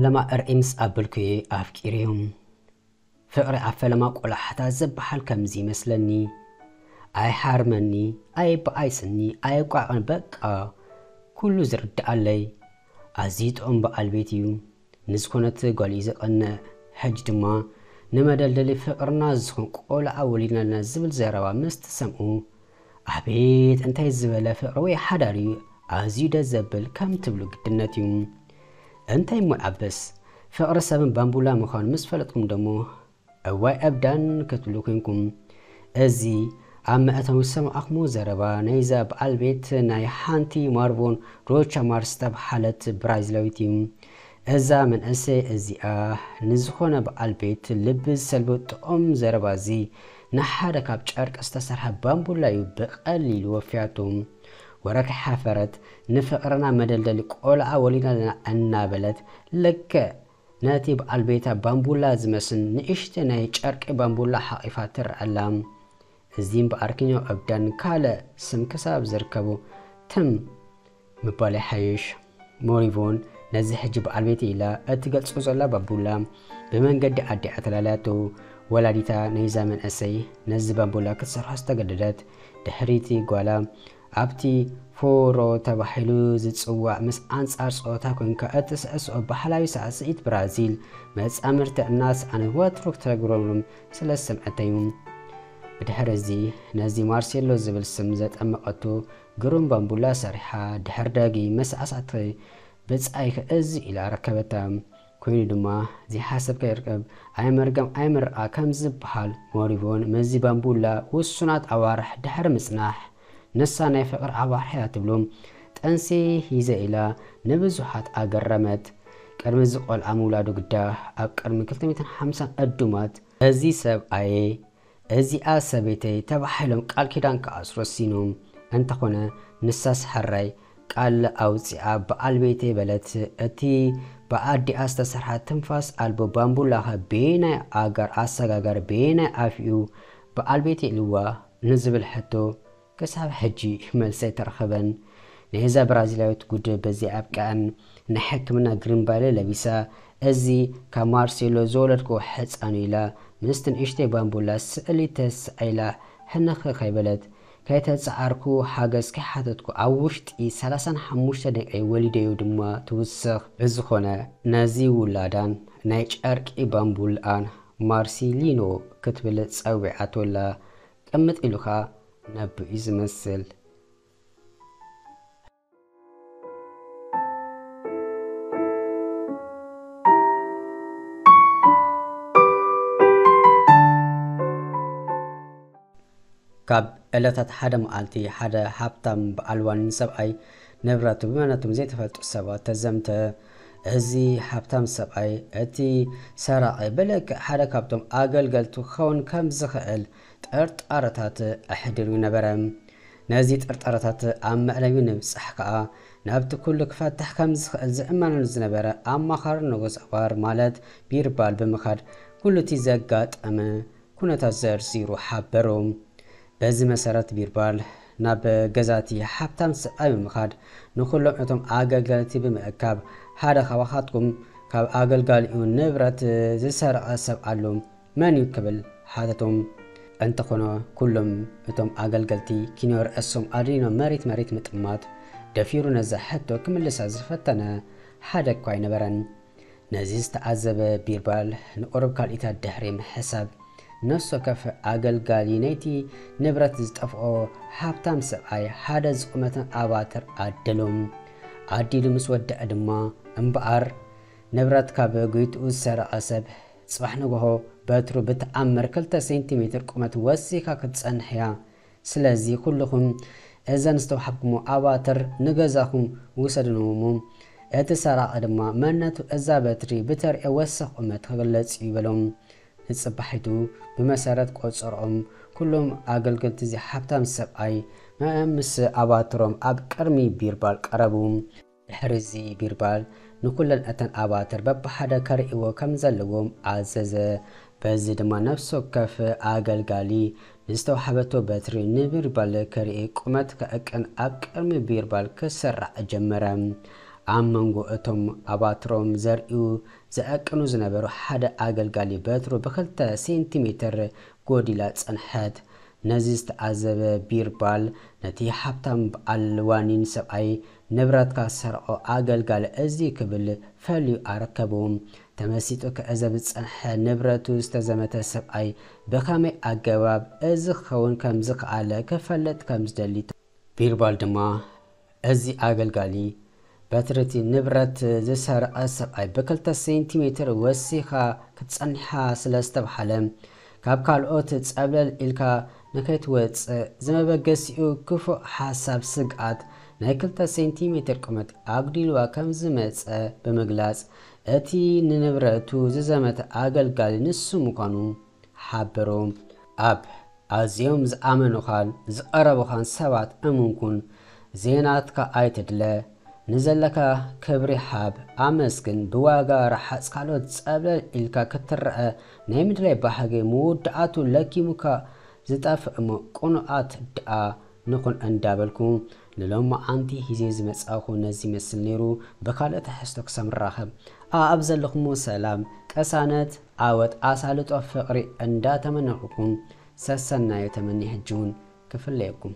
ፈለማ እርዒ ምስ ኣበልኩ ኣፍቂረዮም። ፍቕሪ ኣብ ፈለማ ቆላሕታ ዝበሃል ከምዚ ይመስለኒ። ኣይሓርመኒ፣ ኣይበኣይስኒ፣ ኣየቋቕን፣ በቃ ኩሉ ዝርድኣለይ። ኣዝዩ ጥዑም በዓል ቤት እዩ። ንዝኾነት ጓል እዩ ዘቐንእ። ሕጂ ድማ ንመደልደሊ ፍቕርና ዝኾን ቆልዓ ወሊድናልና ዝብል ዘረባ ምስ ትሰምዑ፣ ኣቤት እንታይ ዝበለ ፍቕሪ ወይ ሓዳር እዩ፣ ኣዝዩ ደስ ዘብል ከም ትብሉ ግድነት እዩ። እንታይ እሞ ይዓብስ፣ ፍቕሪ ሰብን ባምቡላ ምዃኑ ምስ ፈለጥኩም ደሞ እዋይ ዕብዳን ክትብሉ ኮንኩም። እዚ ኣብ መእተዊ ዝሰማዕኩሞ ዘረባ ናይዛ በዓል ቤት ናይ ሓንቲ ማርቮን ሮቻ ማርስ ዝተባህለት ብራዚላዊት እዩ። እዛ መንእሰይ እዚኣ ንዝኾነ በዓል ቤት ልቢ ዝሰልቦ ጥዑም ዘረባ እዚ ንሓደ ካብ ጨርቂ ዝተሰርሐ ባምቡላ እዩ ብቐሊሉ ወፍያቶ። ወረ ከይሓፈረት ንፍቕርና መደልደሊ ቆልዓ ወሊድናልና እናበለት ልክዕ ነቲ በዓል ቤታ ባምቡላ ዝመስል ንእሽቶ ናይ ጨርቂ ባምቡላ ሓቒፋ ትርአ ኣላ። እዚ እምበኣር ኪኖ ዕብዳን ካልእ ስም ክሳብ ዝርከቡ ትም ምባል ይሓይሽ። ሞሪቮን ነዚ ሕጂ በዓል ቤት ኢላ እትገልጾ ዘላ ባምቡላ ብመንገዲ ኣዲኣ ተላልያቶ። ወላዲታ ናይዛ መንእሰይ ነዚ ባምቡላ ክትሰርሖ ዝተገደደት ድሕሪቲ ጓላ ኣብቲ ፎሮ ተባሂሉ ዝጽዋዕ ምስ ኣንጻር ጸወታ ኮንካ እትስዕስዖ ባህላዊ ሳዕስዒት ብራዚል መጻምድቲ እናሰኣነት ወትሩ ክትረግረሎም ስለ ዝሰምዐቶ እዩ። ብድሕሪ እዚ ነዚ ማርሴሎ ዝብል ስም ዘጠመቐቶ ግሩም ባምቡላ ሰሪሓ ድሕሪ ዳጊ መሳዕሳዕቲ ብጻይኪ እዚ ኢላ ረከበታ። ኮይኑ ድማ ዘይሓሰብካዮ ይርከብ ኣይመርገም ኣይምርቓ ከም ዝበሃል ሞሪቮን ምስዚ ባምቡላ ውሱናት ኣዋርሕ ድሕሪ ምጽናሕ ንሳ ናይ ፍቕሪ ኣዋርሕ እያ ትብሎ። ጥንሲ ሂዘ ኢላ ንብዙሓት ኣገረመት። ቅድሚ እዚ ቆልዓ ምውላዱ ግዳ ኣብ ቅድሚ ክልተ ሚእትን ሓምሳን ዕዱማት እዚ ሰብኣየ እዚኣ ሰበይተይ ተባሂሎም ቃል ኪዳን ክኣስሩ ወሲኖም። እንተኾነ ንሳስ ሕራይ ቃል ኣውፂኣ በዓል ቤተይ በለት። እቲ ብኣዲኣ ዝተሰርሐ ትንፋስ ኣልቦ ባምቡላኸ በየናይ ኣጋር ኣሰጋጋሪ በየናይ ኣፍዩ በዓል ቤተይ ኢልዋ ንዝብል ሕቶ ክሳብ ሕጂ መልሲ ኣይተረኸበን። ናይዛ ብራዚላዊት ጉድ በዚ ኣብቅዐን። ናይ ሕክምና ግሪምባለ ለቢሳ፣ እዚ ካብ ማርሴሎ ዝወለድክዎ ሕፃን ኢላ ምስቲ ንእሽተይ ባምቡላ ስእሊ ተሳኢላ ሕንኽ ከይበለት፣ ከይተጻዓርኩ ሓገዝ ከይሓተትኩ ኣብ ውሽጢ ሰላሳን ሓሙሽተ ደቂቕ ወሊደዮ ድማ ትውስኽ። ብዝኾነ ነዚ ውላዳን ናይ ጨርቂ ባምቡላኣን ማርሲሊኖ ክትብል ጸዊዓቶ ኣላ። ቅምጥ ኢሉ ኸኣ ነብኡ እዩ ዝመስል። ካብ ዕለታት ሓደ መዓልቲ ሓደ ሃብታም በዓል ዋኒን ሰብኣይ ንብረቱ ብመነቶም ዘይተፈልጡ ሰባት ተዘምተ። እዚ ሃብታም ሰብኣይ እቲ ሰራቒ ብልክዕ ሓደ ካብቶም ኣገልገልቱ ክኸውን ከም ዝኽእል ጥርጣረታት ኣሕዲሩ ነበረ። ነዚ ጥርጣረታት ኣብ መዕለቢ ንምብጻሕ ከኣ ናብቲ ኩሉ ክፈትሕ ከም ዝኽእል ዝእመነሉ ዝነበረ ኣማኻሪ ንጉስ ኣዋር ማለት ቢርባል ብምኻድ ኩሉ እቲ ዘጋጠመ ኩነታት ዘርዚሩ ሓበሮ። በዚ መሰረት ቢርባል ናብ ገዛቲ ሃብታም ሰብኣይ ብምኻድ ንኹሎም እቶም ኣገልገልቲ ብምእካብ ሓደ ካባኻትኩም ካብ ኣገልጋሊኡ ንብረት ዝሰረቐ ሰብ ኣሎ መን እዩ ክብል ሓተቶም። እንተኾነ ኩሎም እቶም ኣገልገልቲ ኪኖ ርእሶም ኣድኒኖም መሬት መሬት ምጥማት ደፊሩ ነዛ ሕቶ ክምልሳ ዝፈተነ ሓደ እኳ ኣይነበረን። ነዚ ዝተዓዘበ ቢርባል ንቁሩብ ካልኢታት ድሕሪ ምሕሳብ ነፍሲ ወከፍ ኣገልጋሊ ነይቲ ንብረት ዝጠፍኦ ሃብታም ሰብኣይ ሓደ ዝቑመትን ኣባትር ኣደሎም። ኣዲሉ ምስ ወደአ ድማ እምበኣር ንብረት ካብ ጎይትኡ ዝሰረቐ ሰብ ጽባሕ ንግሆ በትሩ ብተኣምር ክልተ ሴንቲሜትር ቁመት ወሲኻ ክትጸንሕ እያ። ስለዚ ኩልኹም እዘን ዝተዋህብኩሞ ኣባትር ንገዛኹም ውሰድንዎ እሞ እቲ ሰራቒ ድማ መንነቱ እዛ በትሪ ብተርእዮ ወሰኽ ቁመት ክግለጽ እዩ በሎም። ንጽባሒቱ ብመሰረት ቆጸርኦም ኩሎም ኣገልገልቲ እዚ ሃብታም ሰብኣይ ምስ ኣባትሮም ኣብ ቅድሚ ቢርባል ቀረቡ። ድሕሪ እዚ ቢርባል ንኩለን እተን ኣባትር በብሓደ ከርእይዎ ከም ዘለዎም ኣዘዘ። በዚ ድማ ነፍሲ ወከፍ ኣገልጋሊ ንዝተዋህበቶ በትሪ ንቢርባል ከርኢ ቁመት ከዕቅን ኣብ ቅድሚ ቢርባል ክስራዕ ጀመረ። ኣብ መንጎ እቶም ኣባትሮም ዘርእዩ ዘዕቅኑ ዝነበሩ ሓደ ኣገልጋሊ በትሩ ብክልተ ሴንቲሜትር ጎዲላ ጸንሐት። ነዚ ዝተዓዘበ ቢርባል ነቲ ሃብታም በዓል ዋኒን ሰብኣይ፣ "ንብረትካ ዝሰረቐ ኣገልጋሊ እዚ" ክብል ፈልዩ ኣረከቡ። ተመሲጡ ክዕዘብ ዝጸንሐ ንብረቱ ዝተዘመተ ሰብኣይ ብኸመይ ኣገባብ እዚ ክኸውን ከም ዝኸኣለ ክፈልጥ ከም ዝደሊ፣ ቢርባል ድማ እዚ ኣገልጋሊ በትሪ እቲ ንብረት ዝሰረቐ ሰብኣይ ብክልተ ሴንቲሜትር ወሲኻ ክትጸንሓ ስለ ዝተብሃለ፣ ካብ ካልኦት ጸብለል ኢልካ ንከይትወጽእ ዝመበገሲኡ ክፉእ ሓሳብ ስግኣት ናይ ክልተ ሴንቲሜትር ቁመት ኣጉዲልዋ ከም ዝመጸ ብምግላጽ፣ እቲ ንንብረቱ ዝዘመተ ኣገልጋሊ ንሱ ምዃኑ ሓበሩ። ኣብ ኣዝዮም ዝኣመኑኻን ዝቐረቡኻን ሰባት እሙን ኩን። ዘይናትካ ኣይትድለ። ንዘለካ ክብሪ ሃብ፣ ኣመስግን። ብዋጋ ረሓጽ ካልኦት ጸብለል ኢልካ ክትረአ ናይ ምድላይ ባህጊ መወዳእቱ ለኪሙካ ዝጠፍእ እሞ ቅኑዓት ደኣ ንኹን እንዳበልኩ ንሎማዓንቲ ሂዜ ዝመጻኹ ነዚ ይመስል ነይሩ። ብኻልእ ትሕዝቶ ክሳብ ንራኸብ ኣብ ዘለኹሞ ሰላም፣ ቅሳነት፣ ዓወት፣ ኣሳልጦ፣ ፍቕሪ እንዳተመነኹኩም ሰሰናዩ ተመኒ ሕጂ እውን ክፍለየኩም።